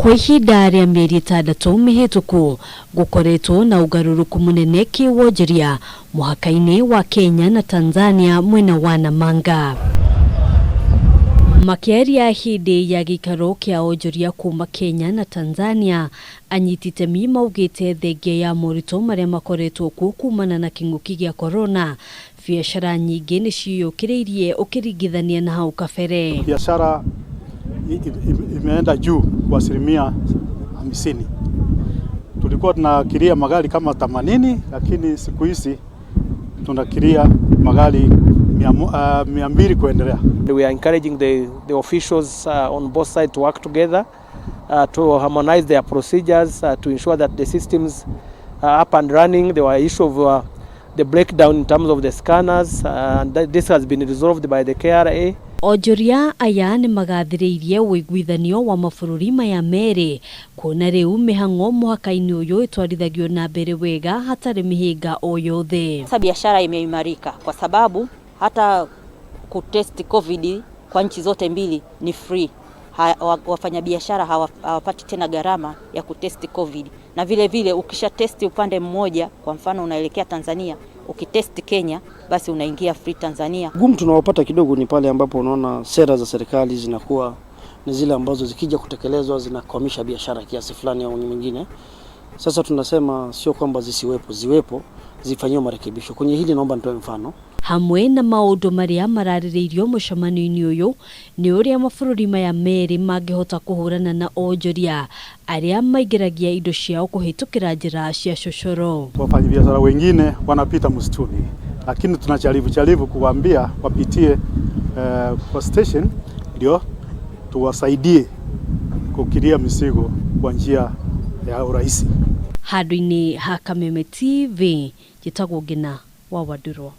Kwa ihinda rĩa mĩeri ĩtandatũ mĩhĩtũku, gũkoretwo na ũgarũrũku mũnene kĩwonjoria mũhaka-inĩ wa Kenya na Tanzania mwena wa Namanga. Makĩaria hĩndĩ ya gĩikaro kĩa onjoria kuma Kenya na Tanzania, anyiti itemi maugĩte thengia ya moritũ marĩa makoretwo kuo kumana na kĩng'ũki gĩa korona, biacara nyingĩ nĩ ciyũkĩrĩirie ũkĩringithania na hau kabere. Biashara imeenda juu kwa 50%. Tulikuwa tunakiria magari kama 80, lakini siku hizi tunakiria magari 200 kuendelea. We are encouraging the officials on both sides to work together to harmonize their procedures to ensure that the systems are up and running. There were issue of the breakdown in terms of the scanners, and this has been resolved by the KRA. Onjoria aya nĩ magathĩrĩirie ũiguithanio wa mabũrũri maya merĩ kuona rĩu mĩhang'o mũhaka-inĩ ũyũ ĩtwarithagio na mbere wega hatarĩ mĩhĩnga o yothe. Sasa biashara imeimarika kwa sababu hata kutest COVID kwa nchi zote mbili ni free. Wafanyabiashara hawapati tena gharama ya kutest COVID, na vile vile ukisha test upande mmoja, kwa mfano unaelekea Tanzania, ukitest Kenya basi unaingia free Tanzania. Gumu tunaopata kidogo ni pale ambapo unaona sera za serikali zinakuwa ni zile ambazo zikija kutekelezwa zinakwamisha biashara kiasi fulani au nyingine. Sasa tunasema sio kwamba zisiwepo, ziwepo, zifanyiwe marekebisho. Kwenye hili naomba nitoe mfano. Hamwe na maũndũ marĩa mararĩrĩirio mũcemanio-inĩ ũyũ nĩ ũrĩa mabũrũri maya merĩ mangĩhota kũhũrana na onjoria arĩa maingĩragia indo ciao kũhĩtũkĩra njĩra cia cocoro. Wafanyabiashara wengine wanapita msituni, lakini tunajaribu jaribu kuwaambia wapitie kwa station ndio tuwasaidie kukiria mizigo kwa njia ya urahisi. Handũ-inĩ ha Kameme TV, njĩtagwo Ngina wa Wandurwa.